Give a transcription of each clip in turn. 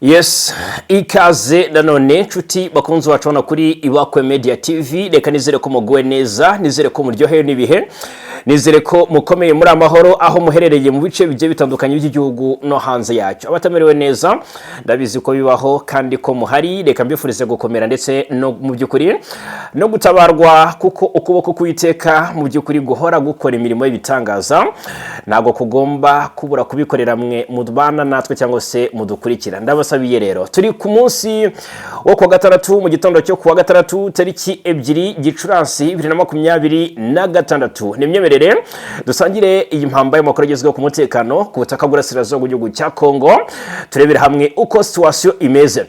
Yes, ikaze nanone nshuti bakunzi bacu hano kuri Ibakwe Media TV. Reka nizere ko muguwe neza, nizere ko muryohewe n'ibihe, nizere ko mukomeye muri amahoro aho muherereye mu bice bigiye bitandukanye by'igihugu no hanze yacyo. Abatamerewe neza, ndabizi ko bibaho kandi ko muhari. Reka mbifurize gukomera ndetse no mu by'ukuri no gutabarwa, kuko ukuboko k'Uwiteka mu by'ukuri guhora gukora imirimo y'ibitangaza, ntabwo kugomba kubura kubikorera mwe mubana natwe cyangwa se mudukurikira. Ndabasabiye rero, turi ku munsi wo kuwa gatandatu, mu gitondo cyo kuwa gatandatu, tariki 2 Gicurasi 2026. Ni imyemerere dusangire iyi mpamba y'amakuru agezweho ku mutekano ku butaka bw'Urasirazuba bw'igihugu cya Kongo, turebere hamwe uko situation imeze.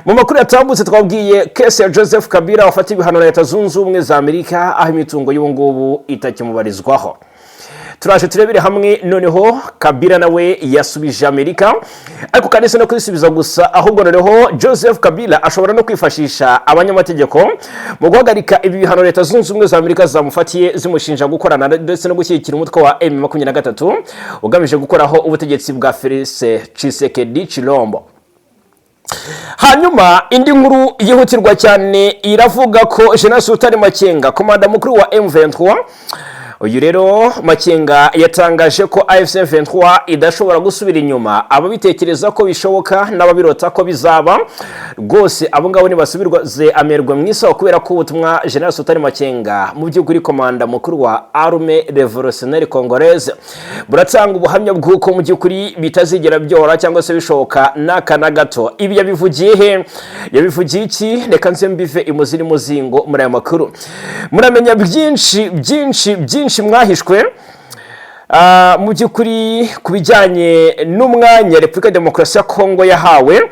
Mu makuru yatambutse twabwiye case ya Joseph Kabila wafata ibihano na Leta Zunze Ubumwe za Amerika, aho imitungo y'ubu ngubu itakimubarizwaho. Turaje turebere hamwe noneho Kabila nawe yasubije Amerika, ariko kandi si no kwisubiza gusa, ahubwo noneho Joseph Kabila ashobora no kwifashisha abanyamategeko mu guhagarika ibi bihano Leta Zunze Ubumwe za Amerika zamufatiye, zimushinja gukorana ndetse no gushyigikira umutwe wa M23 ugamije gukoraho ubutegetsi bwa Felix Tshisekedi Chilombo. Hanyuma indi nkuru yihutirwa cyane iravuga ko General Sultani Makenga, komanda mukuru wa M23, uyu rero Makenga yatangaje ko AFC 23 idashobora gusubira inyuma. Ababitekereza ko bishoboka n'ababirota ko bizaba rwose, abo ngabo ntibasubirwaze amerwe mu isaho, kubera ko ubutumwa General Sultani Makenga, mu by'ukuri komanda mukuru wa Armée Révolutionnaire Congolaise, buratanga ubuhamya bw'uko mu by'ukuri bitazigera byora cyangwa se bishoboka n'aka na gato. Ibi yabivugiye he? Yabivugiye iki? Reka nze mbive imuzi n'umuzingo muri aya makuru, muramenya byinshi byinshi byinshi mwahishwe. Mu by'ukuri ku bijyanye n'umwanya Repubulika ya Demokarasi ya Kongo yahawe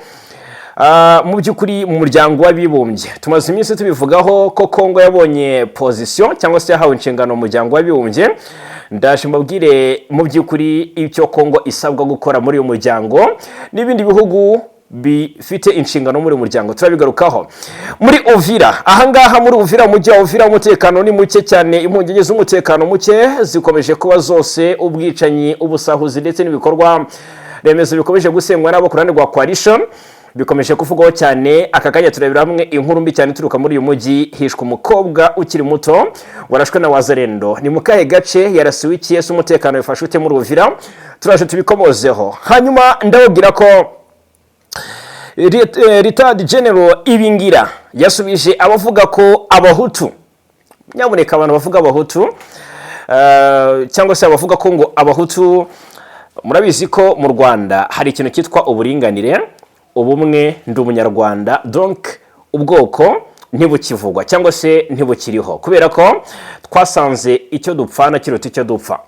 mu by'ukuri mu Muryango w'Abibumbye, tumaze iminsi tubivugaho ko Kongo yabonye position cyangwa se yahawe inshingano mu Muryango w'Abibumbye. Ndaje mbabwire mu by'ukuri icyo Kongo isabwa gukora muri uyu muryango n'ibindi bihugu bifite inshingano muri uyu muryango, turabigarukaho. Muri Uvira, ahangaha muri Uvira, umujyi wa Uvira, umutekano ni muke cyane. Impungenge z'umutekano muke zikomeje kuba zose, ubwicanyi, ubusahuzi ndetse n'ibikorwa remezo bikomeje gusenywa n'abo ku ruhande rwa coalition bikomeje kuvugwaho cyane. Aka kanya turebera hamwe inkuru mbi cyane ituruka muri uyu mujyi. Hishwe umukobwa ukiri muto warashwe na Wazalendo. Ni mu kahe gace? Yarasiwe iki? Ese umutekano wifashe ute muri Uvira? Turaje tubikomozeho. Hanyuma ndababwira ko Retired General Ibingira yasubije abavuga ko Abahutu, nyabuneka abantu bavuga Abahutu cyangwa se abavuga ko ngo Abahutu, murabizi ko mu Rwanda hari ikintu cyitwa uburinganire, ubumwe, ndi Umunyarwanda, donc ubwoko ntibukivugwa cyangwa se ntibukiriho, kubera ko twasanze icyo dupfana kiruta icyo dupfa.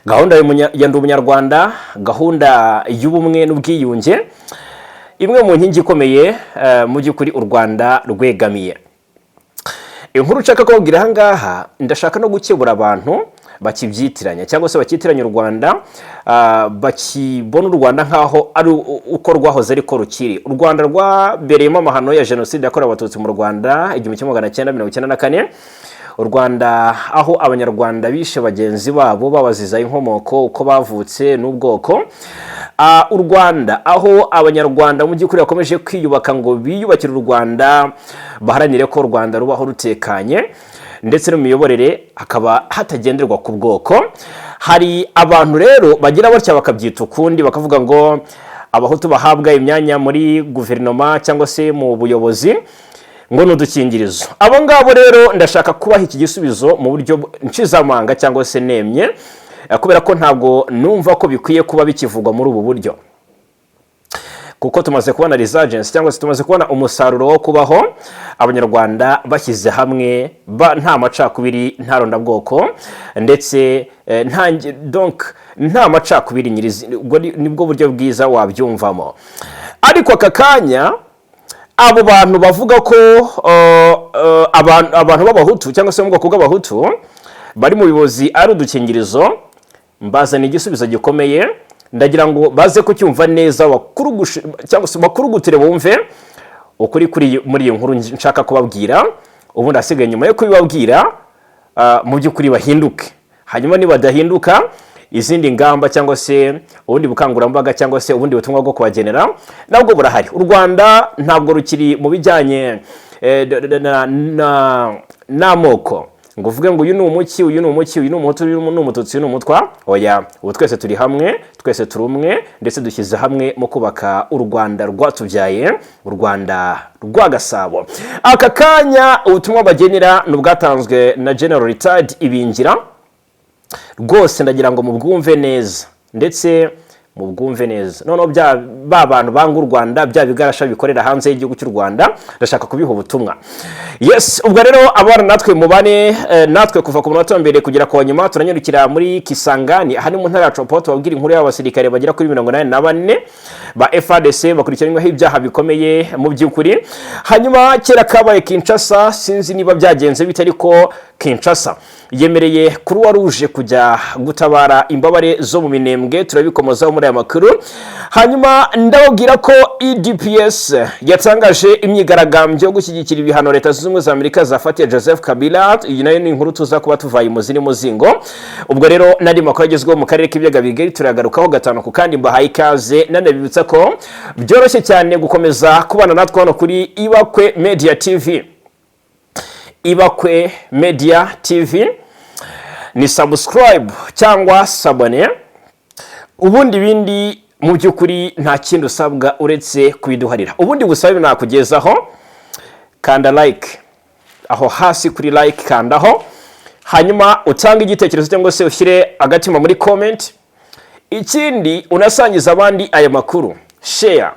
Gahunda ya Ndi Umunyarwanda, gahunda y'ubumwe n'ubwiyunge, imwe mu nkingi ikomeye mu by'ukuri u Rwanda rwegamiye. Inkuru nshaka kubabwira aha ngaha, ndashaka no gukebura abantu bakibyitiranya cyangwa se bakitiranya u Rwanda, bakibona u Rwanda nk'aho ari uko rwahoze ariko rukiri. U Rwanda rwabereyemo amahano ya jenoside yakorewe Abatutsi mu Rwanda 1994, u Rwanda aho Abanyarwanda bishe bagenzi babo babaziza inkomoko, uko bavutse n'ubwoko. U Rwanda aho Abanyarwanda mu by'ukuri bakomeje kwiyubaka ngo biyubakire u Rwanda, baharanire ko u Rwanda rubaho rutekanye, ndetse no mu miyoborere hakaba hatagenderwa ku bwoko. Hari abantu rero bagira batya bakabyita ukundi, bakavuga ngo Abahutu bahabwa imyanya muri guverinoma cyangwa se mu buyobozi ngo ni udukingirizo. Abo ngabo rero ndashaka kubaha iki gisubizo mu buryo nshizamanga cyangwa se nemye, kubera ko ntabwo numva ko bikwiye kuba bikivugwa muri ubu buryo, kuko tumaze kubona resurgence cyangwa se tumaze kubona umusaruro wo kubaho Abanyarwanda bashyize hamwe, nta macakubiri, nta rondabwoko, ndetse nta donc nta macakubiri nyirizi. Ubwo nibwo buryo bwiza wabyumvamo. Ariko aka kanya abo bantu bavuga ko abantu b'Abahutu cyangwa se mu bwoko bw'Abahutu bari mu buyobozi ari udukingirizo, mbazana igisubizo gikomeye. Ndagira ngo baze kucyumva neza, cyangwa se bakurugutire bumve ukuri kuri muri iyi nkuru nshaka kubabwira. Ubundi ahasigaye nyuma yo kubibabwira, mu by'ukuri bahinduke. Hanyuma nibadahinduka, Izindi ngamba cyangwa se ubundi bukangurambaga cyangwa se ubundi butumwa bwo kubagenera nabwo burahari. U Rwanda ntabwo rukiri mu bijyanye n'amoko, ngo uvuge ngo uyu ni umuki, uyu ni umuki, uyu ni Umuhutu, uyu ni Umututsi, uyu ni Umutwa. Oya, ubu twese turi hamwe, twese turi umwe, ndetse dushyize hamwe mu kubaka u Rwanda rwatubyaye, u Rwanda rwa Gasabo. Aka kanya ubutumwa bagenera ni ubwatanzwe na General Retired Ibingira. Rwose ndagira ngo mubwumve neza, ndetse mubwumve neza. Noneho bya ba bantu banga u Rwanda, bya bigarasha bikorera hanze y'igihugu cy'u Rwanda, ndashaka kubiha ubutumwa. Yes, ubwo rero abana natwe mubane natwe kuva ku munota wa mbere kugera ku wa nyuma. Turanyarukira muri Kisangani, aha ni mu ntara ya Tshopo, tubabwira inkuru y'abasirikare bagera kuri 84 ba FARDC bakurikiranyweho ibyaha bikomeye mu by'ukuri. Hanyuma kera kabaye, Kinshasa, sinzi niba byagenze bite, ariko Kinshasa yemereye Croix Rouge kujya gutabara imbabare zo mu Minembwe. Turabikomozaho muri aya makuru. Hanyuma ndababwira ko UDPS yatangaje imyigaragambyo yo gushyigikira ibihano Leta Zunze Ubumwe za Amerika zafatiye Joseph Kabila. Iyi nayo ni inkuru tuza kuba tuvaye mu ziri muzingo. Ubwo rero n'andi makuru agezweho mu karere k'Ibiyaga Bigari turayagarukaho gatanu ku kandi. Mbahaye ikaze, nanabibutsa ko byoroshye cyane gukomeza kubana natwe hano kuri Ibakwe Media TV. Ibakwe Media TV ni subscribe cyangwa s'abonner, ubundi ibindi mu by'ukuri nta kindi usabwa uretse kubiduharira. Ubundi busabe nakugezaho, kanda like aho hasi kuri like, kandaho, hanyuma utange igitekerezo cyangwa se ushyire agatima muri comment. Ikindi, unasangiza abandi aya makuru, share,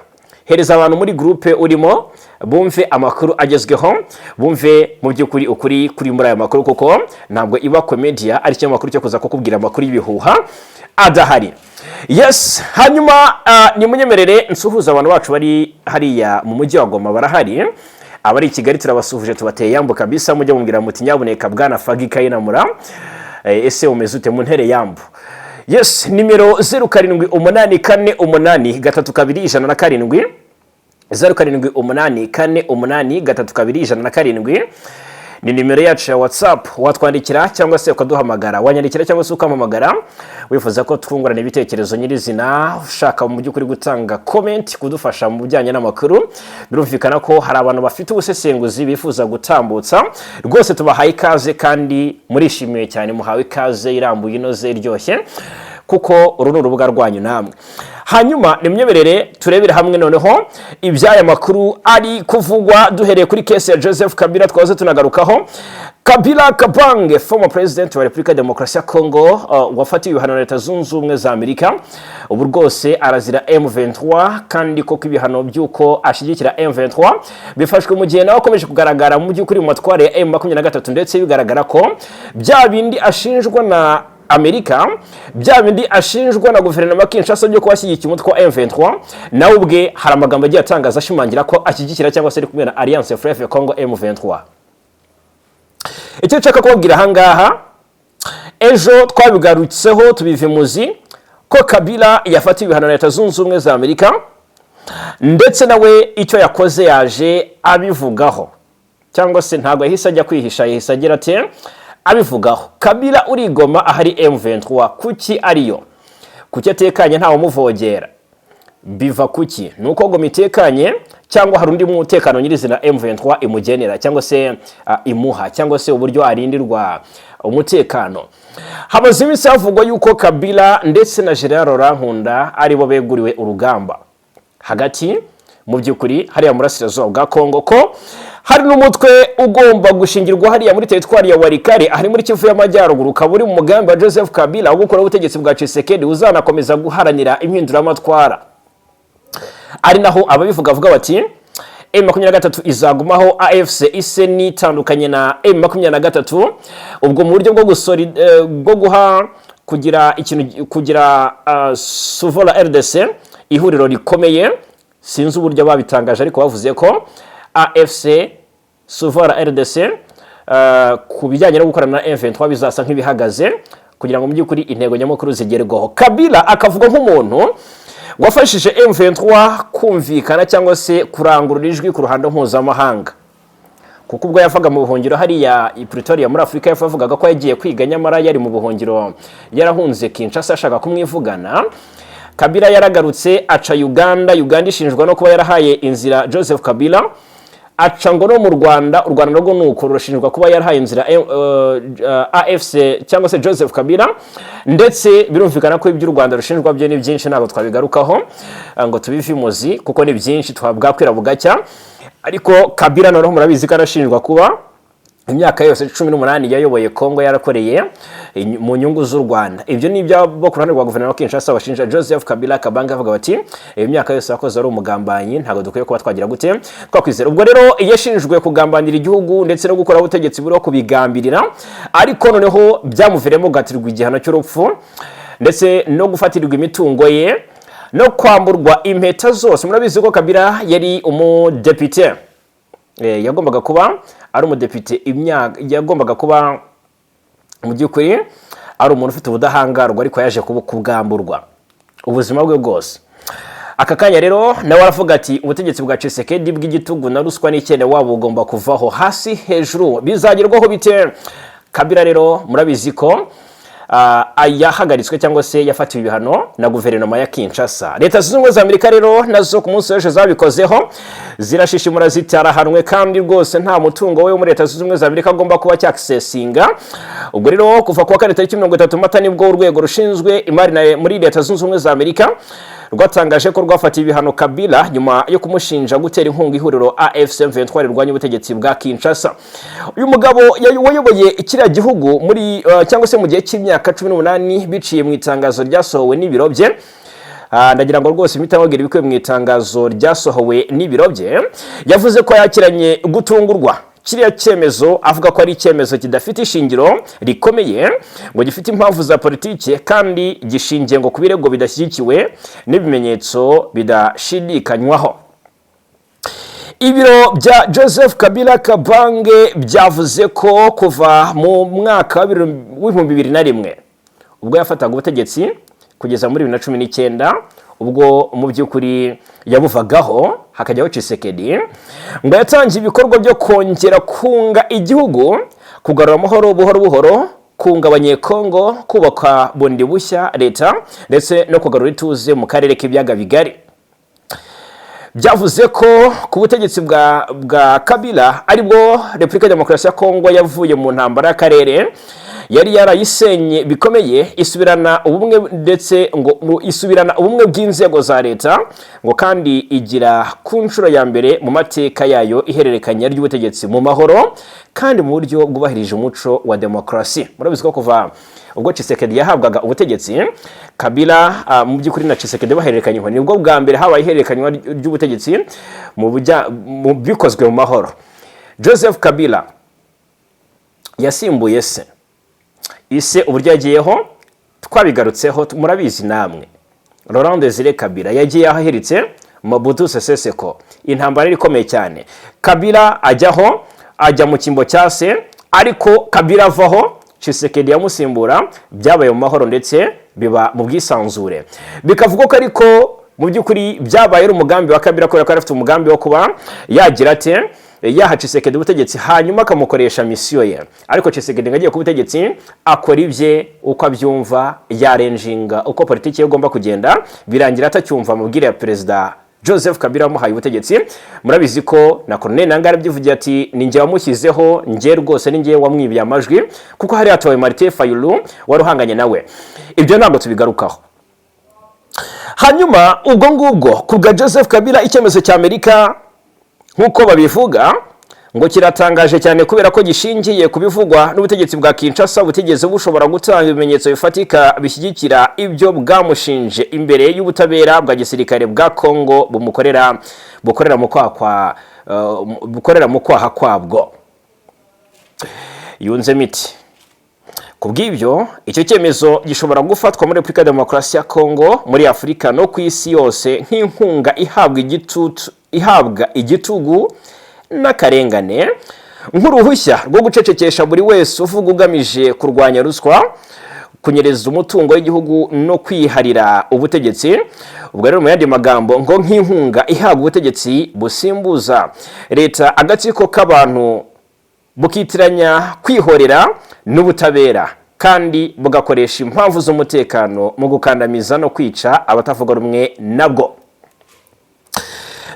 hereza abantu muri groupe urimo bumve amakuru agezweho, bumve mu by'ukuri ukuri kuri muri aya makuru, kuko ntabwo Ibakwe Media ari ikinyamakuru cyo kuza kukubwira amakuru y'ibihuha adahari. Yes, hanyuma nimunyemerere nsuhuza abantu bacu bari hariya mu mujyi wa Goma, barahari. Abari i Kigali turabasuhuje, tubateye yambu kabisa. Mujye mubwira muti: "Nyabuneka bwana Fagi Kayinamura, ese umeze ute?" Mu ntere yambu. Yes, nimero 0784832107, 0784832107 ni nimero yacu ya WhatsApp. Watwandikira cyangwa se ukaduhamagara, wanyandikira cyangwa se ukampamagara wifuza ko twungurana ibitekerezo nyirizina, ushaka mu by'ukuri gutanga comment, kudufasha mu bijyanye n'amakuru. Birumvikana ko hari abantu bafite ubusesenguzi bifuza gutambutsa. Rwose tubahaye ikaze kandi murishimiye cyane, muhawe ikaze irambuye, inoze, iryoshye, kuko uru ni urubuga rwanyu namwe. Hanyuma nimyemerere turebere hamwe noneho iby'aya makuru ari kuvugwa, duhereye kuri case ya Joseph Kabila twahoze tunagarukaho. Kabila Kabange, former president wa Repubulika ya Demokarasi ya Congo, wafatiwe ibihano na Leta Zunze Ubumwe za Amerika, ubu rwose arazira M23. Kandi koko ibihano by'uko ashyigikira M23 bifashwe mu gihe nawe akomeje kugaragara mu by'ukuri mu matware ya M23, ndetse bigaragara ko bya bindi ashinjwa na Amerika, bya bindi ashinjwa na guverinoma Kinshasa byo kuba ashyigikiye umutwe wa M23, nawe ubwe hari amagambo agiye atangaza ashimangira ko ashyigikira cyangwa se ari kumwe na Alliance Fleuve Congo M23. Icyo nshaka kubabwira ahangaha, ejo twabigarutseho tubiva imuzi ko Kabila yafatiwe ibihano na Leta Zunze Ubumwe za Amerika, ndetse nawe icyo yakoze yaje abivugaho, cyangwa se ntabwo yahise ajya kwihisha, yahise agira ati abivugaho. Kabila uri Goma ahari M23, kuki ariyo? Kuki atekanye ntawe umuvogera? Biva kuki? Ni uko Goma itekanye, cyangwa hari undi mutekano nyirizina M23 imugenera cyangwa se imuha, cyangwa se uburyo arindirwa umutekano? Hamaze iminsi havugwa yuko Kabila ndetse na General Laurent Nkunda aribo beguriwe urugamba hagati mu by'ukuri hariya murasirazuba bwa Kongo, ko hari n'umutwe ugomba gushingirwa hariya muri teritwari ya Walikale, ahari muri Kivu y'Amajyaruguru, ukaba uri mu mugambi wa Joseph Kabila wo gukora ubutegetsi bwa Tshisekedi, uzanakomeza guharanira impinduramatwara. Ari naho ababivuga avuga bati M23 izagumaho, AFC ise nitandukanye na M23. Ubwo mu buryo bwo gusori bwo guha kugira ikintu kugira Sauvons la RDC, ihuriro rikomeye, sinzi uburyo babitangaje, ariko bavuze ko AFC Sauvons la RDC ku bijyanye no gukorana na M23 bizasa nk'ibihagaze, kugira ngo mu by'ukuri intego nyamukuru zigerweho. Kabila akavuga nk'umuntu wafashije M23 kumvikana cyangwa se kurangurura ijwi ku ruhando mpuzamahanga, Kuko ubwo yavaga mu buhungiro hariya i Pretoria muri Afurika y'Epfo, yavugaga ko yagiye kwiga, nyamara yari mu buhungiro, yarahunze Kinshasa ashaka kumwivugana. Kabila yaragarutse aca Uganda. Uganda ishinjwa no kuba yarahaye inzira Joseph Kabila. Aca ngo no mu Rwanda. U Rwanda narwo ni uko rurashinjwa kuba yarahaye inzira AFC cyangwa se Joseph Kabila. Ndetse birumvikana ko ibyo u Rwanda rushinjwa byo ni byinshi, ntabwo twabigarukaho ngo tubive imuzi kuko ni byinshi, twabwakwira bugacya. Ariko Kabila noneho murabizi ko arashinjwa kuba imyaka yose 18 yayoboye Kongo yarakoreye mu nyungu z'u Rwanda. Ibyo ni ibyabo ku ruhande rwa guverinoma wa Kinshasa bashinja Joseph Kabila Kabange, bavuga bati: "Iyo myaka yose yakoze ari umugambanyi, ntabwo dukwiye kuba twagira gute, twakwizera." Ubwo rero iyo yashinjwe kugambanira igihugu ndetse no gukora ubutegetsi buriho kubigambirira, ariko noneho byamuviremo guhatirwa igihano cy'urupfu ndetse no gufatirwa imitungo ye no kwamburwa impeta zose. Murabizi ko Kabila yari umudepite. Yagombaga kuba ari umudepite imyaka, yagombaga kuba mu by'ukuri ari umuntu ufite ubudahangarwa, ariko yaje kubwamburwa ubuzima bwe bwose. Aka kanya rero nawe aravuga ati: "Ubutegetsi bwa Tshisekedi bw'igitugu na ruswa n'ikene wabo bugomba kuvaho hasi hejuru." Bizagerwaho bite? Kabila rero murabizi ko yahagaritswe cyangwa se yafatiwe ibihano na guverinoma ya Kinshasa. Leta Zunze Ubumwe za Amerika rero nazo ku munsi w'ejo zabikozeho, zirashishimura ziti: "Arahanwe kandi rwose nta mutungo we wo muri Leta Zunze Ubumwe za Amerika agomba kuba cyakisesinga." Ubwo rero kuva ku wa kane tariki 30 Mata nibwo urwego rushinzwe imari muri Leta Zunze Ubumwe za Amerika rwatangaje ko rwafatiye ibihano Kabila nyuma yo kumushinja gutera inkunga ihuriro AFC M23 rirwanya ubutegetsi bwa Kinshasa. Uyu mugabo wayoboye kiriya gihugu muri cyangwa se mu gihe cy'imyaka 18, biciye mu itangazo ryasohowe n'ibiro bye. Ndagira ngo rwose impita mbabwira ibikubiye mu itangazo ryasohowe n'ibiro bye. Yavuze ko yakiranye gutungurwa kiriya cyemezo, avuga ko ari icyemezo kidafite ishingiro rikomeye, ngo gifite impamvu za politiki kandi gishingiye ngo ku birego bidashyigikiwe n'ibimenyetso bidashidikanywaho. Ibiro bya Joseph Kabila Kabange byavuze ko kuva mu mwaka wa 2001 ubwo yafataga ubutegetsi kugeza muri 2019 ubwo mu by'ukuri yabuvagaho hakajyaho Tshisekedi, ngo yatangiye ibikorwa byo kongera kunga igihugu, kugarura amahoro buhoro buhoro, kunga Abanyekongo, kubaka bundi bushya leta ndetse no kugarura ituze mu karere k'Ibiyaga Bigari. Byavuze ko ku butegetsi bwa Kabila aribwo Repubulika ya Demokarasi ya Kongo yavuye mu ntambara y'akarere yari yarayisenye bikomeye, isubirana ubumwe, ndetse ngo isubirana ubumwe bw'inzego za leta, ngo kandi igira ku nshuro ya mbere mu mateka yayo ihererekanya ry'ubutegetsi mu mahoro kandi mu buryo bwubahirije umuco wa demokarasi. Murabizi ko kuva ubwo Tshisekedi yahabwaga ubutegetsi, Kabila mu by'ukuri na Tshisekedi bahererekanya inkoni, nibwo bwa mbere habaye ihererekanywa ry'ubutegetsi mu bikozwe mu mahoro. Joseph Kabila yasimbuye se. Ise uburyo yagiyeho twabigarutseho, murabizi namwe. Laurent Desire Kabila yagiye ahiritse Mobutu Sese Seko, intambara yari ikomeye cyane. Kabila ajyaho, ajya mu cyimbo cya se, ariko Kabila avaho Tshisekedi yamusimbura, byabaye mu mahoro ndetse biba mu bwisanzure. Bikavugwa ko ariko mu by'ukuri byabaye ari umugambi wa Kabila, kubera ko yari afite umugambi wo kuba yagira ate, yaha Tshisekedi ubutegetsi hanyuma akamukoresha misiyo ye. Ariko Tshisekedi ngo agiye ku butegetsi akora ibye uko abyumva, yarenjinga uko politiki ye igomba kugenda, birangira atacyumva amabwire ya Perezida Joseph Kabila wamuhaye ubutegetsi. Murabizi ko na Colonel Nangaa yarabyivugiye ati: "Ni njye wamushyizeho, njye rwose ni njye wamwibiye amajwi," kuko hari hatowe Martin Fayulu wari uhanganye nawe. Ibyo ntabwo tubigarukaho. Hanyuma ubwo ngubwo ku bwa Joseph Kabila, icyemezo cya Amerika nk'uko babivuga ngo kiratangaje cyane kubera ko gishingiye ku bivugwa n'ubutegetsi bwa Kinshasa butigeze bushobora gutanga ibimenyetso bifatika bishyigikira ibyo bwamushinje imbere y'ubutabera bwa gisirikare bwa Congo bumukorera bukorera mu kwaha kwa bukorera mu kwaha kwabwo. Yunzemo iti: "Ku bw'ibyo, icyo cyemezo gishobora gufatwa muri Repubulika ya Demokarasi ya Kongo, muri Afurika no ku isi yose nk'inkunga ihabwa igitutu, ihabwa igitugu n'akarengane, nk'uruhushya rwo gucecekesha buri wese uvuga ugamije kurwanya ruswa, kunyereza umutungo w'igihugu no kwiharira ubutegetsi." Ubwo rero mu yandi magambo ngo nk'inkunga ihabwa ubutegetsi busimbuza leta agatsiko k'abantu. Bukitiranya kwihorera n'ubutabera, kandi bugakoresha impamvu z'umutekano mu gukandamiza no kwica abatavuga rumwe nabwo.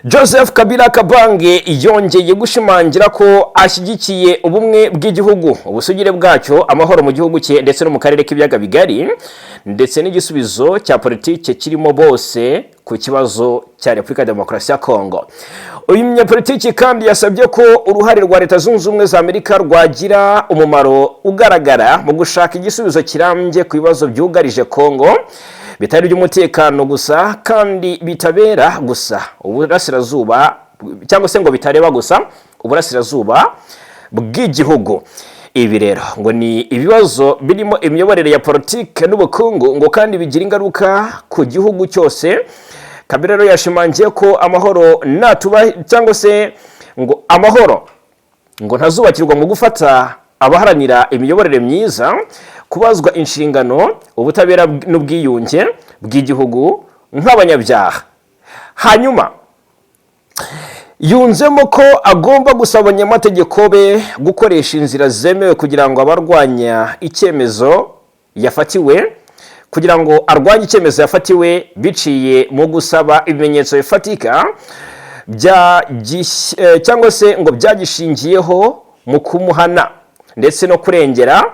Joseph Kabila Kabange yongeye gushimangira ko ashyigikiye ubumwe bw'igihugu, ubusugire bwacyo, amahoro mu gihugu cye ndetse no mu karere k'Ibiyaga Bigari, ndetse n'igisubizo cya politike kirimo bose ku kibazo cya Repubulika ya Demokarasi ya Kongo. Uyu munyapolitiki kandi yasabye ko uruhare rwa Leta Zunze Ubumwe za Amerika rwagira umumaro ugaragara mu gushaka igisubizo kirambye ku bibazo byugarije Kongo, bitari iby'umutekano gusa kandi bitabera gusa uburasirazuba, cyangwa se ngo bitareba gusa uburasirazuba bw'igihugu. Ibi rero ngo ni ibibazo birimo imiyoborere ya politike n'ubukungu, ngo kandi bigira ingaruka ku gihugu cyose. Kabila rero yashimangiye ko amahoro natuba, cyangwa se ngo amahoro ngo ntazubakirwa mu gufata abaharanira imiyoborere myiza, kubazwa inshingano, ubutabera n'ubwiyunge bw'igihugu nk'abanyabyaha. Hanyuma yunzemo ko agomba gusaba abanyamategeko be gukoresha inzira zemewe kugira ngo abarwanya icyemezo yafatiwe, kugira ngo arwanye icyemezo yafatiwe biciye mu gusaba ibimenyetso bifatika cyangwa se ngo byagishingiyeho mu kumuhana, ndetse no kurengera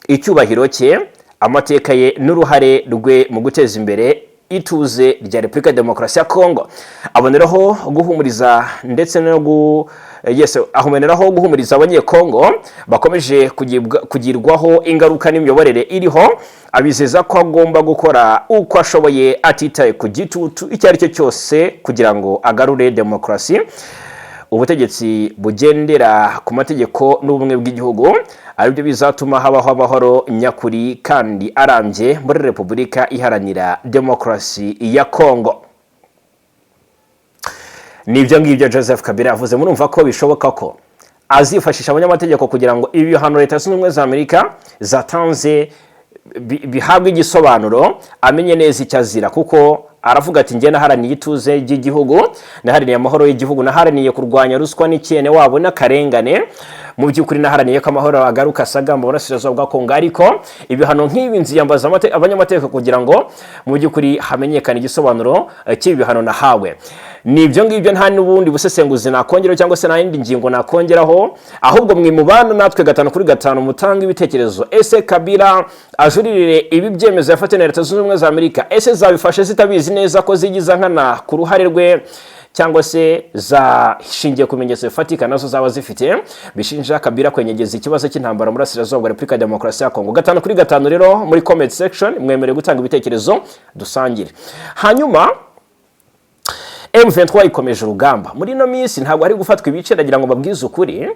icyubahiro cye, amateka ye n'uruhare rwe mu guteza imbere ituze rya Repubulika ya Demokarasi ya Kongo. Aboneraho guhumuriza ndetse no gu yes, aboneraho guhumuriza Abanyekongo bakomeje kugirwaho ingaruka n'imiyoborere iriho, abizeza ko agomba gukora uko ashoboye atitaye ku gitutu icyo ari cyo cyose kugira ngo agarure demokarasi, ubutegetsi bugendera ku mategeko n'ubumwe bw'igihugu, aribyo bizatuma habaho amahoro nyakuri kandi arambye muri Repubulika Iharanira Demokarasi ya Kongo. Nibyo ngibyo Joseph Kabila yavuze. Murumva ko bishoboka ko azifashisha abanyamategeko kugira ngo ibi bihano Leta Zunze Ubumwe za Amerika zatanze bihabwe igisobanuro, amenye neza icyo azira, kuko aravuga ati: "Njye naharaniye ituze ry'igihugu, naharaniye amahoro y'igihugu, naharaniye kurwanya ruswa n'ikene wabo n'akarengane. Mu by'ukuri naharaniye ko amahoro agaruka asaga mu burasirazuba bwa Kongo, ariko ibihano nk'ibi nziyambaza abanyamategeko kugira ngo mu by'ukuri hamenyekane igisobanuro cy'ibi bihano nahawe." Ni ibyo ngibyo, nta n'ubundi busesenguzi nakongeraho cyangwa se nta yindi ngingo nakongeraho. Ahubwo mwe mubana natwe gatanu kuri gatanu, mutanga ibitekerezo. Ese Kabila ajuririre ibi byemezo yafatiwe na Leta Zunze Ubumwe za Amerika? Ese zabifashe zitabizi neza ko zigiza nkana ku ruhare rwe, cyangwa se zashingiye ku bimenyetso bifatika nazo zaba zifite bishinja Kabila kwenyegeza ikibazo cy'intambara mu burasirazuba bwa Repubulika ya Demokarasi ya Kongo? Gatanu kuri gatanu rero, muri comment section mwemerewe gutanga ibitekerezo, dusangire. Hanyuma M23 ikomeje urugamba. Muri ino minsi ntabwo hari gufatwa ibice. Ndagira ngo babwize ukuri,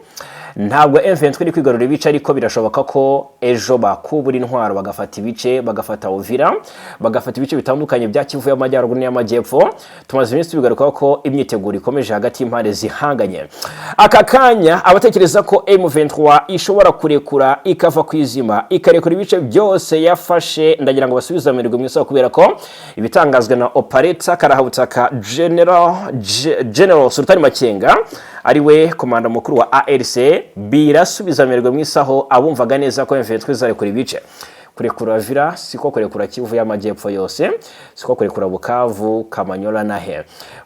ntabwo M23 iri kwigarurira ibice, ariko birashoboka ko ejo bakubura intwaro bagafata ibice, bagafata Uvira, bagafata ibice bitandukanye bya Kivu y'Amajyaruguru n'iy'Amajyepfo. Tumaze iminsi tubigarukaho ko imyiteguro ikomeje hagati y'impande zihanganye. Aka kanya abatekereza ko M23 ishobora kurekura, ikava ku izima, ikarekura ibice byose yafashe, ndagira ngo basubize amererwe mu isoko, kubera ko ibitangazwa na operator karahabutaka General Sultani Makenga, ariwe komanda mukuru wa ARC, birasubiza amererwe mu isaho abumvaga neza ko M23 izarekura ibice. Kurekura Uvira siko kurekura Kivu y'Amajyepfo yose, siko kurekura Bukavu, Kamanyola na he.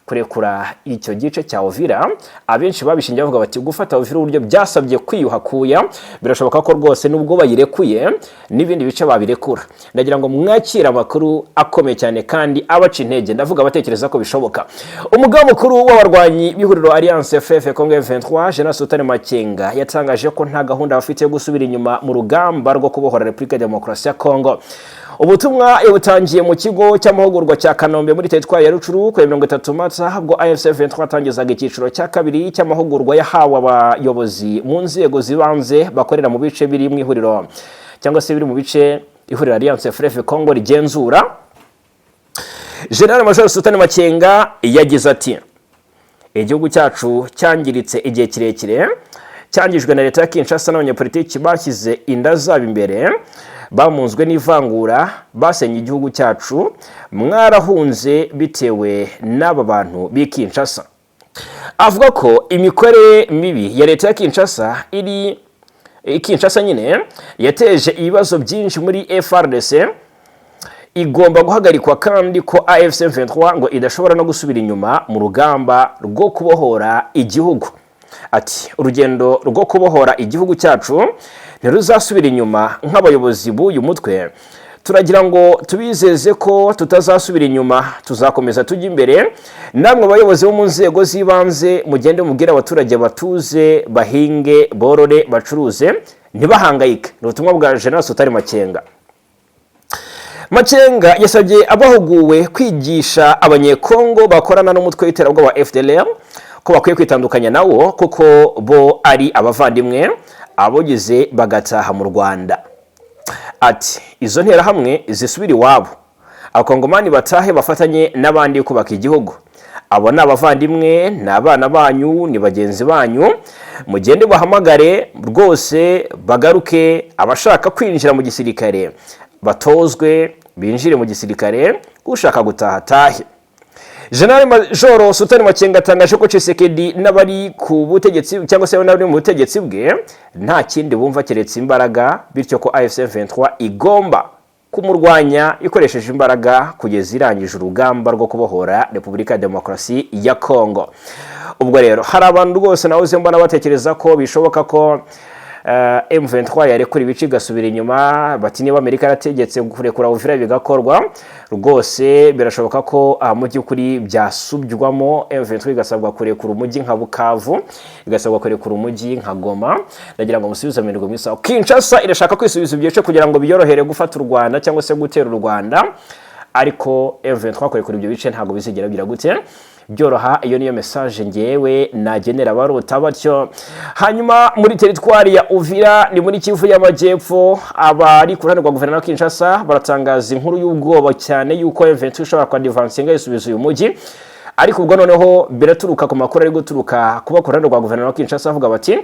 Kurekura icyo gice cya Uvira, abenshi babishingiye bavuga bati gufata Uvira uburyo byasabye kwiyuha kuya, birashoboka ko rwose nubwo bayirekuye n'ibindi bice babirekura. Ndagira ngo mwakire amakuru akomeye cyane kandi abaca intege, ndavuga abatekereza ko bishoboka. Umugaba mukuru w'abarwanyi b'ihuriro Alliance Fleuve Congo M23, General Sultani Makenga, yatangaje ko nta gahunda bafite yo gusubira inyuma mu rugamba rwo kubohora Repubulika ya Demokarasi ya Kongo. Ubutumwa yabutangiye mu kigo cy'amahugurwa cya Kanombe muri teritwari ya Rutshuru ku ya 30 Mata, ubwo AFC M23 yatangizaga icyiciro cya kabiri cy'amahugurwa yahawe abayobozi mu nzego zibanze bakorera mu bice biri mu ihuriro, cyangwa se biri mu bice ihuriro Alliance Fleuve Congo rigenzura. General Major Sultani Makenga yagize ati: "Igihugu cyacu cyangiritse igihe kirekire, cyangijwe na leta ya Kinshasa n'abanyapolitiki bashyize inda zabo imbere, bamunzwe n'ivangura, basenye igihugu cyacu. Mwarahunze bitewe n'aba bantu b'i Kinshasa." Avuga ko imikorere mibi ya leta ya Kinshasa iri Kinshasa nyine yateje ibibazo byinshi muri FARDC igomba guhagarikwa, kandi ko AFC M23 ngo idashobora no gusubira inyuma mu rugamba rwo kubohora igihugu. Ati: "Urugendo rwo kubohora igihugu cyacu ntiruzasubira inyuma. Nk'abayobozi b'uyu mutwe, turagira ngo tubizeze ko tutazasubira inyuma, tuzakomeza tujya imbere. Namwe abayobozi bo mu nzego z'ibanze, mugende mubwire abaturage batuze, bahinge, borore, bacuruze, ntibahangayike." Ni ubutumwa bwa General Sultani Makenga. Makenga yasabye abahuguwe kwigisha Abanyekongo bakorana n'umutwe w'iterabwoba wa FDLR ko bakwiye kwitandukanya nawo, kuko bo ari abavandimwe abogize bagataha mu Rwanda. Ati: "Izo nterahamwe zisubire iwabo, Abakongomani batahe bafatanye n'abandi kubaka igihugu. Abo ni abavandimwe, ni abana banyu, ni bagenzi banyu. Mugende bahamagare rwose bagaruke. Abashaka kwinjira mu gisirikare batozwe binjire mu gisirikare, ushaka gutaha atahe." General Major Sultani Makenga atangaje ko Tshisekedi n'abari ku butegetsi, cyangwa se n'abari mu butegetsi bwe, nta kindi bumva keretse imbaraga, bityo ko AFC M23 igomba kumurwanya ikoresheje imbaraga kugeza irangije urugamba rwo kubohora Repubulika ya Demokarasi ya Kongo. Ubwo rero hari abantu rwose nawe mbona batekereza ko bishoboka ko M23 yarekura ibice igasubira inyuma. Bati: "Niba Amerika yarategetse kurekura Uvira bigakorwa, rwose birashoboka ko mu by'ukuri byasubywamo, M23 igasabwa kurekura umujyi nka Bukavu, igasabwa kurekura umujyi nka Goma." Ndagira ngo musubize amirwa mu isaha. Kinshasa irashaka kwisubiza ibyo bice kugira ngo biyorohere gufata u Rwanda cyangwa se gutera u Rwanda, ariko M23 kurekura ibyo bice ntabwo bizigera bigira gute byoroha. Iyo niyo message ngewe nagenera abarota batyo. Hanyuma muri teritwari ya Uvira, ni muri Kivu y'Amajyepfo, abari ku ruhande rwa guverinoma ya Kinshasa baratangaza inkuru y'ubwoba cyane y'uko M23 ishobora kwadivansinga yisubiza uyu mujyi. Ariko ubwo noneho biraturuka ku makuru ari guturuka kuba ku ruhande rwa guverinoma ya Kinshasa, avuga bati: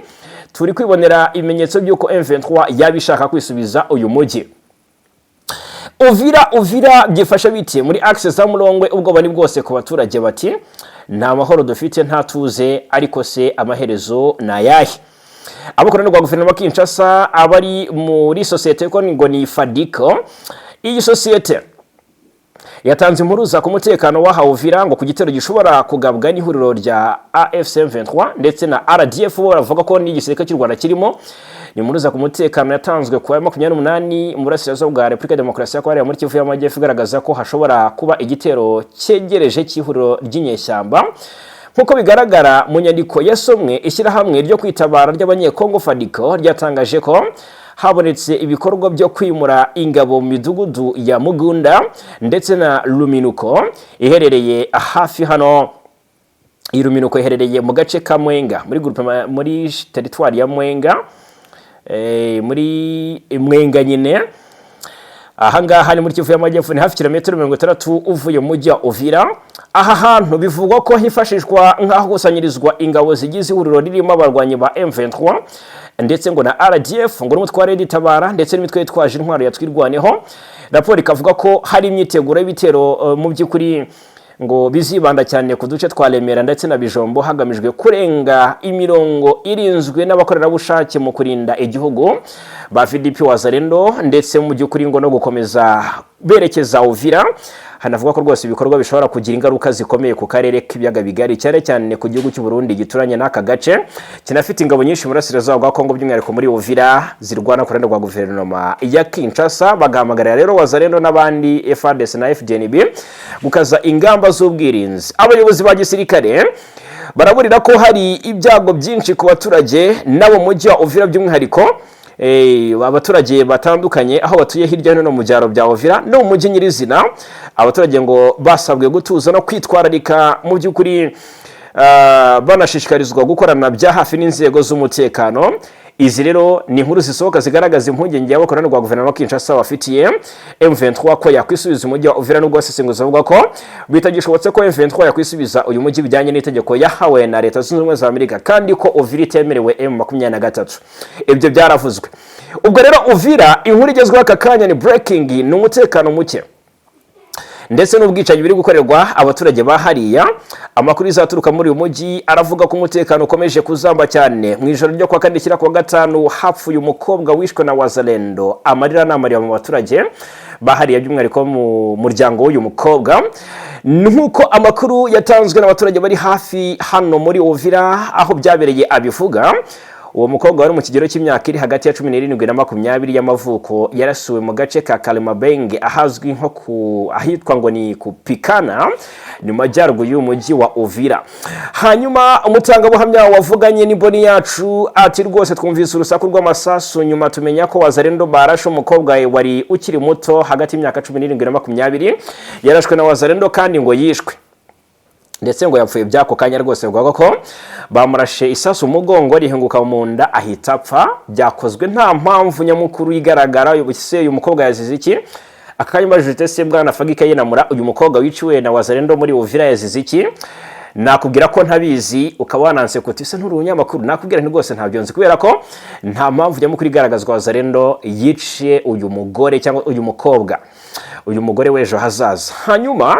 "Turi kwibonera ibimenyetso by'uko M23 yaba ishaka kwisubiza uyu mujyi." Uvira, Uvira byifashe bite muri axe za Murongwe? Ubwoba ni bwose ku baturage, bati: "Nta mahoro dufite, nta tuze, ariko se amaherezo ni ayahe?" Abo ku ruhande rwa guverinoma ya Kinshasa, abari muri sosiyete ko ngo ni Fadiko, iyi sosiyete yatanze impuruza ku mutekano wa Uvira ngo ku gitero gishobora kugabwa n'ihuriro rya AFC M23 ndetse na RDF, bo baravuga ko n'igisirikare cy'u Rwanda kirimo. Ni impuruza ku mutekano yatanzwe ku wa 28 mu burasirazuba bwa Repubulika ya Demokarasi ya Kongo, muri Kivu y'Amajyepfo, igaragaza ko hashobora kuba igitero cyegereje cy'ihuriro ry'inyeshyamba. Nk'uko bigaragara mu nyandiko yasomwe, ishyirahamwe ryo kwitabara ry'Abanyekongo Fadiko ryatangaje ko habonetse ibikorwa byo kwimura ingabo mu midugudu ya Mugunda ndetse na Luminuko iherereye hafi hano. Iyi Luminuko iherereye mu gace ka Mwenga, muri groupe, muri teritwari ya Mwenga, muri Mwenga nyine. Ahangaha ni muri Kivu y'Amajyepfo, ni hafi kilometero 60 uvuye mu mujyi wa Uvira. Aha hantu bivugwa ko hifashishwa nk'ahakusanyirizwa ingabo zigize ihuriro ririmo abarwanyi ba M23 ndetse ngo na RDF, ngo n'umutwe wa Red Tabara ndetse n'imitwe yitwaje intwaro ya Twirwaneho. Raporo ikavuga ko hari imyiteguro y'ibitero mu by'ukuri ngo bizibanda cyane ku duce twa Remera ndetse na Bijombo, hagamijwe kurenga imirongo irinzwe n'abakorerabushake mu kurinda igihugu ba VDP Wazalendo, ndetse mu by'ukuri ngo no gukomeza berekeza Uvira. Hanavuga ko rwose ibikorwa bishobora kugira ingaruka zikomeye ku karere k'Ibiyaga Bigari, cyane cyane ku gihugu cy'u Burundi gituranye n'aka gace, kinafite ingabo nyinshi mu burasirazuba bwa Kongo, by'umwihariko muri Uvira, zirwana ku ruhande rwa guverinoma ya Kinshasa. Bagahamagarira rero Wazalendo n'abandi, FARDC na FDNB, gukaza ingamba z'ubwirinzi. Abayobozi ba gisirikare baraburira ko hari ibyago byinshi ku baturage n'abo mujyi wa Uvira, by'umwihariko abaturage batandukanye aho batuye hirya no hino mu byaro bya Uvira no mu mujyi nyirizina. Abaturage ngo basabwe gutuza no kwitwararika mu by'ukuri, banashishikarizwa gukorana bya hafi n'inzego z'umutekano. Izi rero ni inkuru zisohoka zigaragaza impungenge y'abakorana rwa guverinoma ya Kinshasa bafitiye M23 ko yakwisubiza umujyi wa Uvira, nubwo abasesenguzi bavuga ko bitagishobotse ko M23 yakwisubiza uyu mujyi bijyanye n'itegeko yahawe na Leta Zunze Ubumwe za Amerika, kandi ko Uvira itemerewe M23. Ibyo byaravuzwe. Ubwo rero Uvira, inkuru igezweho aka kanya ni breaking, ni umutekano muke. ndetse n'ubwicanyi biri gukorerwa abaturage ba hariya. Amakuru izaturuka muri uyu mujyi aravuga ko umutekano ukomeje kuzamba cyane. Mu ijoro ryo kuwa kane rishyira kuwa gatanu hapfuye umukobwa wishwe na Wazalendo. Amarira ni amarira mu baturage bahariya, by'umwihariko mu muryango w'uyu mukobwa. Nk'uko amakuru yatanzwe n'abaturage bari hafi hano muri Uvira aho byabereye abivuga, uwo mukobwa wari mu kigero cy'imyaka iri hagati ya 17 na 20 y'amavuko yarasuwe mu gace ka Kalimabenge, ahazwi nko ku ahitwa ngo ni Kupikana, ni mu majyaruguru y'umujyi wa Uvira. Hanyuma umutangabuhamya wavuganye n'imboni yacu ati: "Rwose twumvise urusaku rw'amasasu, nyuma tumenya ko Wazalendo barashe umukobwa wari ukiri muto, hagati y'imyaka 17 na 20. Yarashwe na Wazalendo kandi ngo yishwe, ndetse ngo yapfuye by'ako kanya rwose." Bwavuga ko bamurashe isasu umugongo rihinguka mu nda, ahita apfa. Byakozwe nta mpamvu nyamukuru igaragara. Se uyu mukobwa yazize iki? Akanya mbajije: "Se bwana Fagika Yenamura, uyu mukobwa wiciwe na Wazalendo muri Uvira yazize iki?" Nakubwira ko ntabizi, ukaba wananse kuti: "Se nturi umunyamakuru?" Nakubwira nti: "Rwose ntabyo nzi," kubera ko nta mpamvu nyamukuru igaragazwa Wazalendo yiciye uyu mugore cyangwa uyu mukobwa, uyu mugore w'ejo hazaza. Hanyuma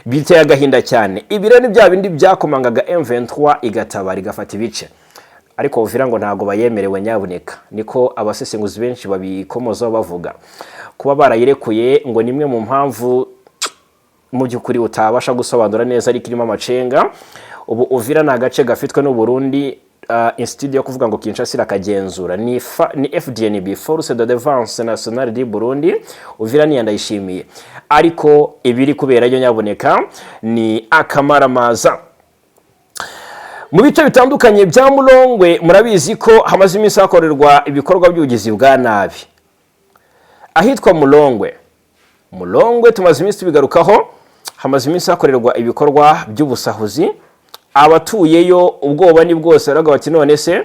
biteye agahinda cyane. Ibi rero ni bya bindi byakomangaga M23 igatabara, igafata ibice, ariko Uvira ngo ntabwo bayemerewe nyabuneka. Niko abasesenguzi benshi babikomozaho bavuga. Kuba barayirekuye ngo ni imwe mu mpamvu mu by'ukuri utabasha gusobanura neza, ariko irimo amacenga. Ubu Uvira ni agace gafitwe n'u Burundi, instead yo kuvuga ngo Kinshasa irakagenzura. Ni FDNB, Force de Défense Nationale du Burundi. Uvira ni Ndayishimiye, ariko ibiri kuberayo nyaboneka ni akamaramaza. Mu bice bitandukanye bya Mulongwe, murabizi ko hamaze iminsi hakorerwa ibikorwa by'ubugizi bwa nabi ahitwa Mulongwe. Mulongwe tumaze iminsi tubigarukaho, hamaze iminsi hakorerwa ibikorwa by'ubusahuzi. Abatuyeyo ubwoba ni bwose, baravuga bati: "None se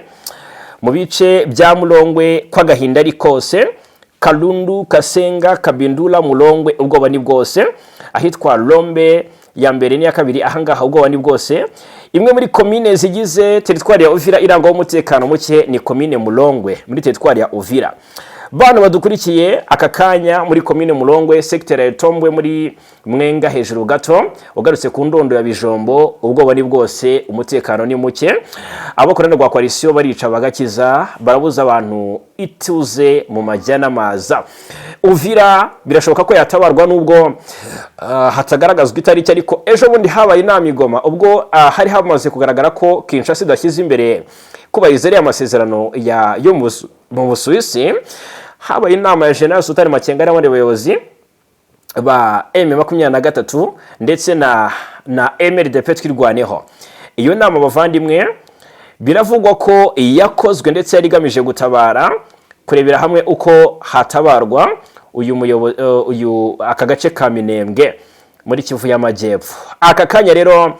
mu bice bya Mulongwe kw'agahinda ari kose?" Kalundu, Kasenga, Kabindula, Mulongwe, ubwoba ni bwose. Ahitwa Lombe ya mbere n'iya kabiri, ahangaha ubwoba ni bwose. Imwe muri komine zigize teritwari ya Uvira irangwaho umutekano muke ni komine Mulongwe muri teritwari ya Uvira. Bana badukurikiye aka kanya, muri komine Mulongwe, secteur ya Tombwe, muri Mwenga hejuru gato ugarutse ku ndondo ya Bijombo, ubwoba ni bwose, umutekano ni muke. Abakorana rwa coalition barica bagakiza, barabuza abantu ituze mu majya n'amaza. Uvira birashoboka ko yatabarwa nubwo hatagaragazwa itariki, ariko ejo bundi habaye inama i Goma, ubwo hari hamaze kugaragara ko Kinshasa idashyize imbere kubahiriza ariya masezerano yo mu Busuwisi. Habaye inama ya General Sultan Makenga n'abandi bayobozi ba M23 ndetse na MRDP Twirwaneho. Iyo nama, bavandimwe, biravugwa ko yakozwe ndetse yari igamije gutabara, kurebera hamwe uko hatabarwa uyu uyu aka gace ka Minembwe muri Kivu y'Amajyepfo. Aka kanya rero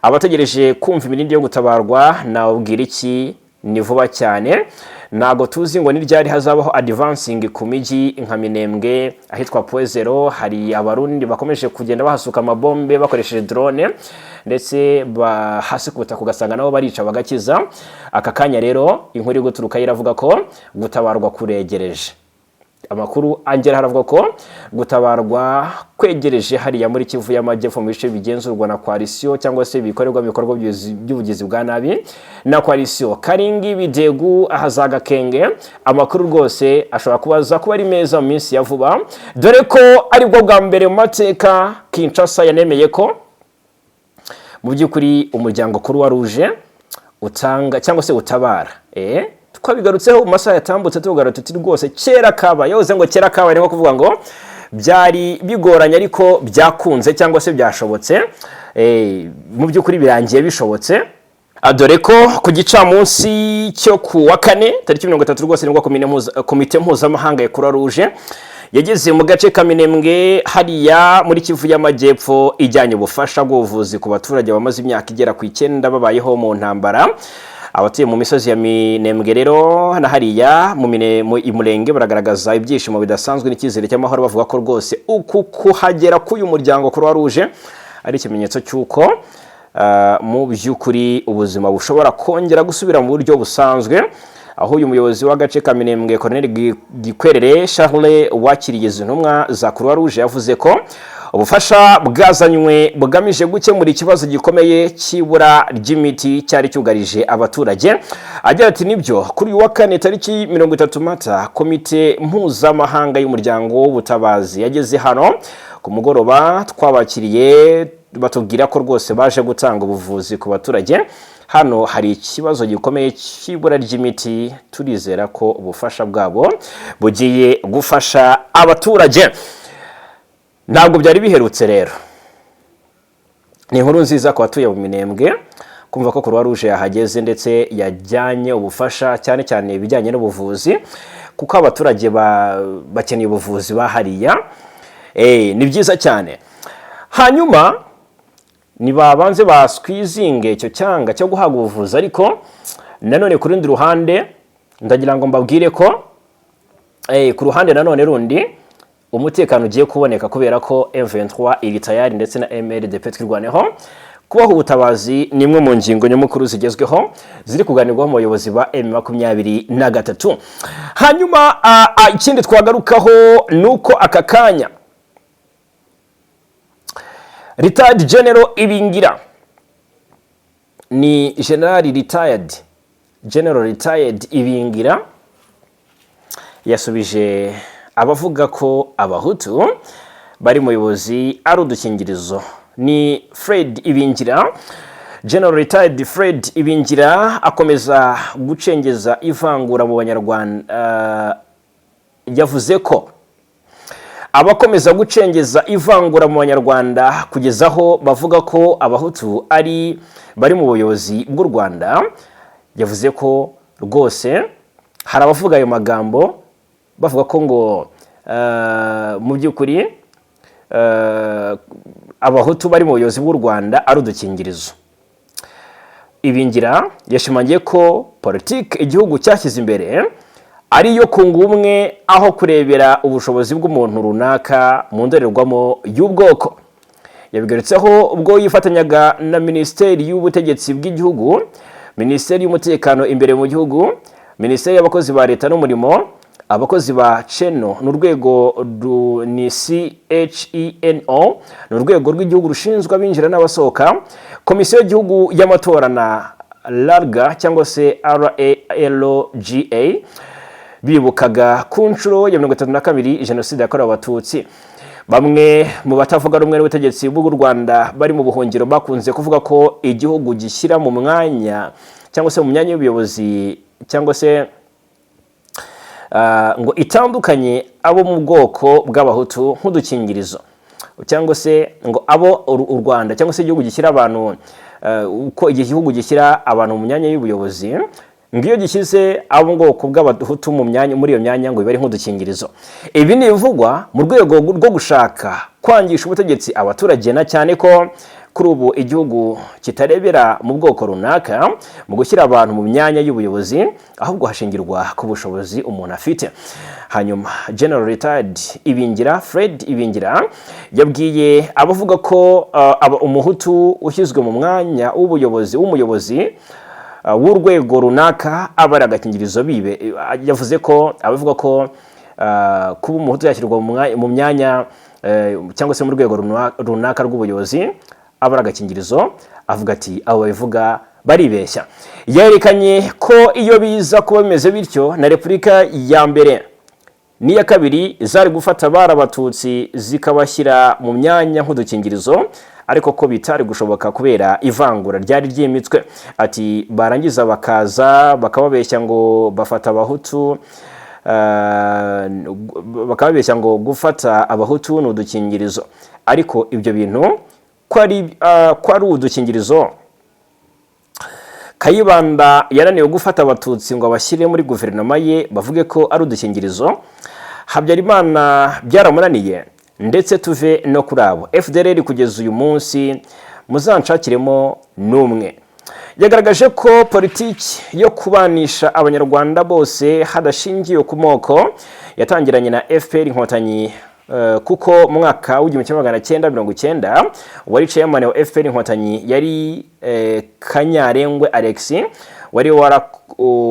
abategereje kumva imirindi yo gutabarwa, nawubwira iki? Ni vuba cyane. Ntabwo tuzi ngo ni ryari hazabaho advancing ku mijyi nka Minembwe, ahitwa Point Zéro. Hari Abarundi bakomeje kugenda bahasuka amabombe bakoresheje drone, ndetse hasi ku butaka ugasanga nabo barica bagakiza. Aka kanya rero inkuru iri guturuka iravuga ko gutabarwa kuregereje. Amakuru angera haravuga ko gutabarwa kwegereje hariya muri Kivu y'Amajyepfo, mu bice bigenzurwa na coalition cyangwa se bikorerwa ibikorwa by'ubugizi bwa nabi na coalition. Karingi, Bidegu, ahazaga Kenge, amakuru rwose ashobora kubaza kuba ari meza mu minsi ya vuba, dore ko aribwo bwa mbere mu mateka Kinshasa yanemeye ko mu by'ukuri umuryango Croix Rouge utanga cyangwa se utabara. Twabigarutseho mu masaha yatambutse, tuvuga tuti: "Rwose kera kabaye." Yavuze ngo kera kabaye, ni nko kuvuga ngo byari bigoranye ariko byakunze cyangwa se byashobotse. Mu by'ukuri birangiye bishobotse. Dore ko ku gicamunsi cyo ku wa kane tariki 30 rwose nibwo komite mpuzamahanga ya Croix Rouge yageze mu gace ka Minembwe hariya muri Kivu y'Amajyepfo, ijyanye ubufasha bw'ubuvuzi ku baturage bamaze imyaka igera ku 9 babayeho mu ntambara. Abatuye mu misozi ya Minembwe rero na hariya mu Imurenge baragaragaza ibyishimo bidasanzwe n'icyizere cy'amahoro, bavuga ko rwose uku kuhagera k'uyu muryango Croix Rouge ari ikimenyetso cy'uko mu by'ukuri ubuzima bushobora kongera gusubira mu buryo busanzwe. Aho uyu muyobozi w'agace ka Minembwe, Colonel Gikwerere Charles, wakiriye izi ntumwa za Croix Rouge, yavuze ko Ubufasha bwazanywe bugamije gukemura ikibazo gikomeye cy'ibura ry'imiti cyari cyugarije abaturage. Agira ati: "Nibyo, kuri uyu wa kane tariki 30 Mata, komite mpuzamahanga y'umuryango w'ubutabazi yageze hano ku mugoroba. Twabakiriye, batubwira ko rwose baje gutanga ubuvuzi ku baturage. Hano hari ikibazo gikomeye cy'ibura ry'imiti. Turizera ko ubufasha bwabo bugiye gufasha abaturage." Ntabwo byari biherutse rero. Ni inkuru nziza ku batuye mu Minembwe kumva ko Croix Rouge yahageze, ndetse yajyanye ubufasha, cyane cyane ibijyanye n'ubuvuzi, kuko abaturage bakeneye ubuvuzi bahariya. Ni byiza cyane. Hanyuma nibabanze baswizinge icyo cyanga cyo guhabwa ubuvuzi. Ariko nanone ku rundi ruhande, ndagira ngo mbabwire ko ku ruhande nanone rundi umutekano ugiye kuboneka, kubera ko M23 iri tayari, ndetse na MRDP Twirwaneho. Kubaha ubutabazi ni imwe mu ngingo nyamukuru zigezweho ziri kuganirwaho mu bayobozi ba M23. Hanyuma ikindi twagarukaho ni uko aka kanya Retired General Ibingira, ni General retired, General retired Ibingira, yasubije abavuga ko Abahutu bari mu buyobozi ari udukingirizo. Ni Fred Ibingira. General retired Fred Ibingira akomeza gucengeza ivangura mu Banyarwanda. Yavuze ko abakomeza gucengeza ivangura mu Banyarwanda kugeza aho bavuga ko Abahutu ari bari mu buyobozi bw'u Rwanda, yavuze ko rwose hari abavuga ayo magambo, bavuga ko ngo mu by'ukuri Abahutu bari mu buyobozi bw'u Rwanda ari udukingirizo. Ibingira yashimangiye ko politiki igihugu cyashyize imbere ari iyo kunga ubumwe, aho kurebera ubushobozi bw'umuntu runaka mu ndorerwamo y'ubwoko. Yabigarutseho ubwo yifatanyaga na Minisiteri y'Ubutegetsi bw'Igihugu, Minisiteri y'Umutekano imbere mu gihugu, Minisiteri y'Abakozi ba Leta n'Umurimo, abakozi ba CHENO, ni urwego ni CHENO, ni urwego rw'igihugu rushinzwe abinjira n'abasohoka, Komisiyo y'Igihugu y'Amatora na RALGA cyangwa se RALGA, bibukaga ku nshuro ya 32 Jenoside yakorewe Abatutsi. Bamwe mu batavuga rumwe n'ubutegetsi bw'u Rwanda bari mu buhungiro bakunze kuvuga ko igihugu gishyira mu mwanya cyangwa se mu myanya y'ubuyobozi cyangwa se ngo itandukanye abo mu bwoko bw'Abahutu nk'udukingirizo, cyangwa se ngo abo u Rwanda cyangwa se igihugu gishyira abantu, uko igihugu gishyira abantu mu myanya y'ubuyobozi, ngo iyo gishyize abo mu bwoko bw'Abahutu mu myanya, muri iyo myanya, ngo bibe ari nk'udukingirizo. Ibi ni ibivugwa mu rwego rwo gushaka kwangisha ubutegetsi abaturage, na cyane ko kuri ubu igihugu kitarebera mu bwoko runaka mu gushyira abantu mu myanya y'ubuyobozi, ahubwo hashingirwa ku bushobozi umuntu afite. Hanyuma General retired Ibingira, Fred Ibingira, yabwiye abavuga ko Umuhutu ushyizwe mu mwanya w'ubuyobozi, w'umuyobozi w'urwego runaka, aba ari agakingirizo bibe. Yavuze ko abavuga ko kuba Umuhutu yashyirwa mu myanya cyangwa se mu rwego runaka rw'ubuyobozi aba ari agakingirizo, avuga ati: "Abo babivuga baribeshya." Yerekanye ko iyo biza kuba bimeze bityo, na Repubulika ya mbere n'iya kabiri zari gufata abari Abatutsi zikabashyira mu myanya nk'udukingirizo, ariko ko bitari gushoboka kubera ivangura ryari ryimitswe. Ati: "Barangiza bakaza bakababeshya ngo bafata Abahutu, bakababeshya ngo gufata Abahutu ni udukingirizo. Ariko ibyo bintu ko ari udukingirizo, Kayibanda yananiwe gufata Abatutsi ngo abashyire muri guverinoma ye, bavuge ko ari udukingirizo. Habyarimana byaramunaniye, ndetse tuve no kuri abo FDLR kugeza uyu munsi muzanshakiremo n'umwe." Yagaragaje ko politiki yo kubanisha Abanyarwanda bose hadashingiwe ku moko yatangiranye na FPR Inkotanyi, kuko mu mwaka w'1990 wari chairman wa FPR Inkotanyi yari Kanyarengwe Alex, wari wara,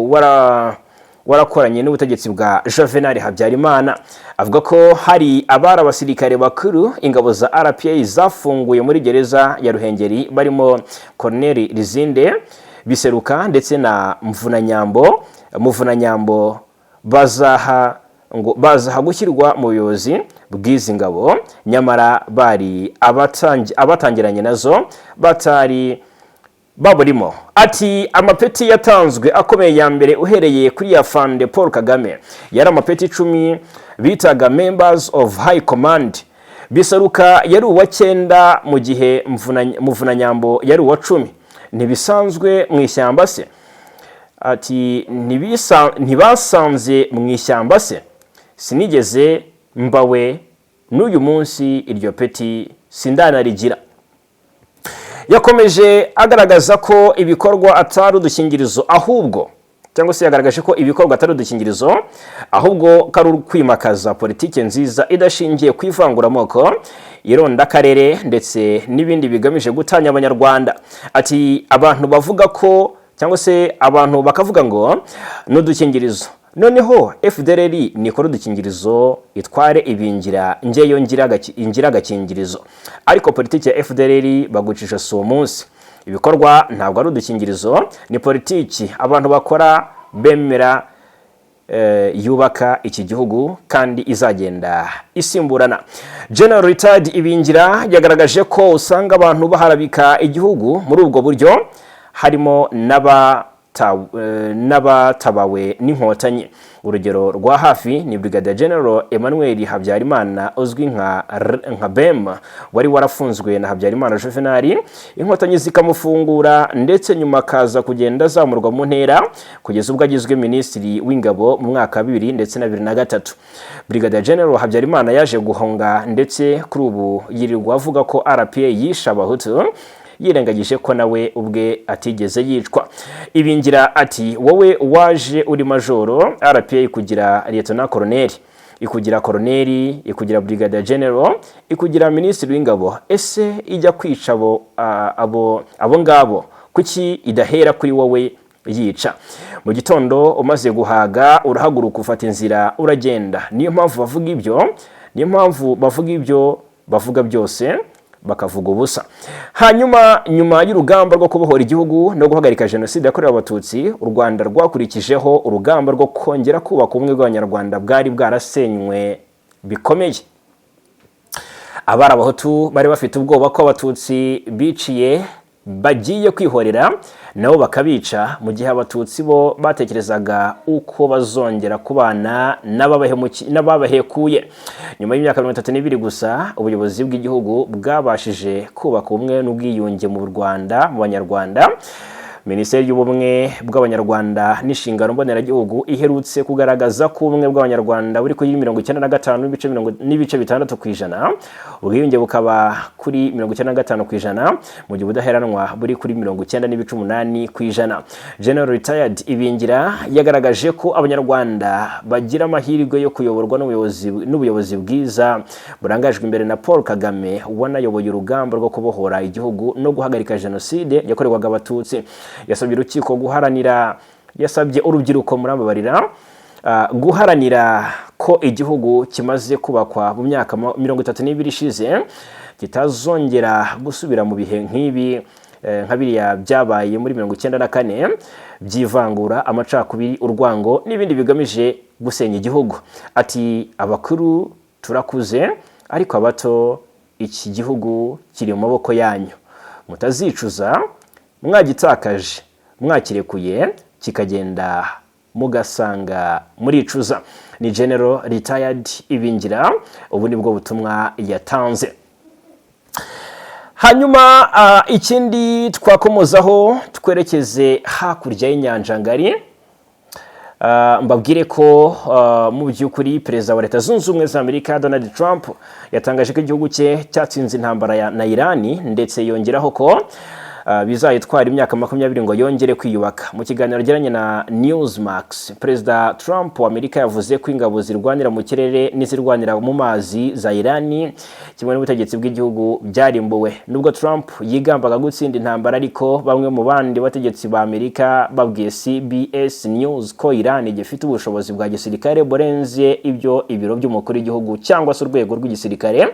wara warakoranye n'ubutegetsi bwa Juvenal Habyarimana. Avuga ko hari abari abasirikare bakuru ingabo za RPA zafunguye muri gereza ya Ruhengeri, barimo Colonel Lizinde Biseruka ndetse na Mvunanyambo Muvunanyambo, bazaha ngo bazaha gushyirwa mu buyobozi bw'izi ngabo, nyamara bari abatangiranye nazo batari baburimo. Ati: "Amapeti yatanzwe akomeye ya mbere, uhereye kuri ya Fande Paul Kagame, yari amapeti 10 bitaga members of high command. Bisaruka yari uwa cyenda, mu gihe Muvunanyambo yari uwa 10. Ntibisanzwe mu ishyamba se?" Ati: "Ntibasanze mu ishyamba se? Sinigeze mbawe, n'uyu munsi iryo peti sindanarigira." Yakomeje agaragaza ko ibikorwa atari udukingirizo ahubwo, cyangwa se yagaragaje ko ibikorwa atari udukingirizo, ahubwo ko ari ukwimakaza politiki nziza idashingiye ku ivanguramoko, irondakarere ndetse n'ibindi bigamije gutanya Abanyarwanda. Ati: "Abantu bavuga ko, cyangwa se abantu bakavuga ngo ni udukingirizo, noneho FDLR nikora udukingirizo itware Ibingira, ngeyo ngira agakingirizo, ariko politiki ya FDLR bagucisha si umunsi. Ibikorwa ntabwo ari udukingirizo, ni politiki abantu bakora bemera yubaka iki gihugu kandi izagenda isimburana." General Retired Ibingira yagaragaje ko usanga abantu baharabika igihugu muri ubwo buryo, harimo n'abatabawe n'Inkotanyi. Urugero rwa hafi ni Brigadier General Emmanuel Habyarimana uzwi nka BEM, wari warafunzwe na Habyarimana Juvenal, Inkotanyi zikamufungura, ndetse nyuma akaza kugenda azamurwa mu ntera kugeza ubwo agizwe Minisitiri w'Ingabo mu mwaka wa 2000 ndetse na 2003. Brigadier General Habyarimana yaje guhunga, ndetse kuri ubu yirirwa avuga ko RPA yishe Abahutu, yirengagije ko nawe ubwe atigeze yicwa. Ibingira ati: "Wowe waje uri majoro, RPA kugira Lieutenant Colonel, ikugira koroneri, ikugira Brigadier General, ikugira Minisitiri w'Ingabo. Ese ijya kwica abo ngabo, kuki idahera kuri wowe yica? Mu gitondo umaze guhaga urahaguruka, ufata inzira, uragenda. Niyo mpamvu bavuga ibyo, niyo mpamvu bavuga ibyo bavuga byose, bakavuga ubusa." Hanyuma, nyuma y'urugamba rwo kubohora igihugu no guhagarika Jenoside yakorewe Abatutsi, u Rwanda rwakurikijeho urugamba rwo kongera kubaka ubumwe bw'Abanyarwanda bwari bwarasenywe bikomeye. Abari Abahutu bari bafite ubwoba ko Abatutsi biciye bagiye kwihorera nabo bakabica, mu gihe Abatutsi bo batekerezaga uko bazongera kubana n'ababahekuye. Nyuma y'imyaka 32 gusa, ubuyobozi bw'igihugu bwabashije kubaka ubumwe n'ubwiyunge mu Rwanda, mu Banyarwanda. Minisiteri y'Ubumwe bw'Abanyarwanda n'Inshingano Mboneragihugu iherutse kugaragaza ko ubumwe bw'Abanyarwanda buri kuri 95 n'ibice 6%, ubwiyunge bukaba kuri 95%, mu gihe ubudaheranwa buri kuri 90.8%. General Retired Ibingira yagaragaje ko Abanyarwanda bagira amahirwe yo kuyoborwa n'ubuyobozi bwiza burangajwe imbere na Paul Kagame, wanayoboye urugamba rwo kubohora igihugu no guhagarika Jenoside yakorerwaga Abatutsi. Yasabye urukiko guharanira, yasabye urubyiruko, murambabarira, guharanira ko igihugu kimaze kubakwa mu myaka 32 ishize kitazongera gusubira mu bihe nk'ibi, nka biriya byabaye muri 94 by'ivangura, amacakubiri, urwango n'ibindi bigamije gusenya igihugu. Ati: "Abakuru turakuze, ariko abato, iki gihugu kiri mu maboko yanyu. Mutazicuza mwagitakaje, mwakirekuye kikagenda, mugasanga muricuza." Ni General Retired Ibingira, ubu nibwo butumwa yatanze. Hanyuma ikindi twakomozaho, twerekeze hakurya y'inyanja ngari. Mbabwire ko mu by'ukuri Perezida wa Leta Zunze Ubumwe za Amerika Donald Trump yatangaje ko igihugu cye cyatsinze intambara na Irani, ndetse yongeraho ko bizayitwara imyaka 20 ngo yongere kwiyubaka. Mu kiganiro yagiranye na Newsmax, Perezida Trump wa Amerika yavuze ko ingabo zirwanira mu kirere n'izirwanira mu mazi za Irani kimwe n'ubutegetsi bw'igihugu byarimbuwe. Nubwo Trump yigambaga gutsinda intambara ariko, bamwe mu bandi bategetsi ba Amerika babwiye CBS News ko Iran igifite ubushobozi bwa gisirikare burenze ibyo ibiro by'umukuru w'igihugu cyangwa se urwego rw'igisirikare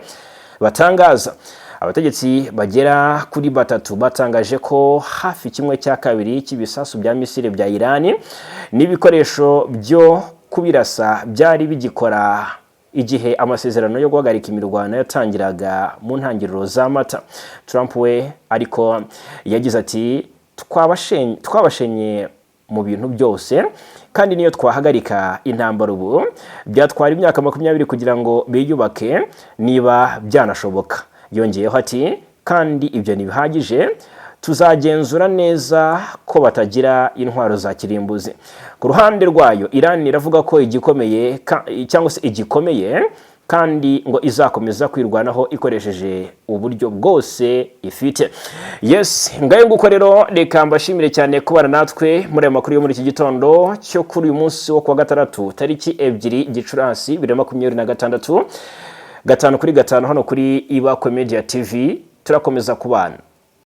batangaza. Abategetsi bagera kuri batatu batangaje ko hafi kimwe cya kabiri cy'ibisasu bya misile bya Irani n'ibikoresho byo kubirasa byari bigikora igihe amasezerano yo guhagarika imirwano yatangiraga mu ntangiriro za Mata. Trump we ariko yagize ati: "Twabashenye mu bintu byose, kandi niyo twahagarika intambara ubu byatwara imyaka 20 kugira ngo biyubake, niba byanashoboka." Yongeyeho ati: "Kandi ibyo ntibihagije, tuzagenzura neza ko batagira intwaro za kirimbuzi." Ku ruhande rwayo, Iran iravuga ko igikomeye cyangwa se igikomeye, kandi ngo izakomeza kwirwanaho ikoresheje uburyo bwose ifite. Yes, ngayo nguko rero. Reka mbashimire cyane kubana natwe muri aya makuru yo muri iki gitondo cyo kuri uyu munsi wo kuwa gatandatu, tariki 2 Gicurasi 2026. Gatanu kuri gatanu hano kuri Ibakwe Media TV, turakomeza kubana.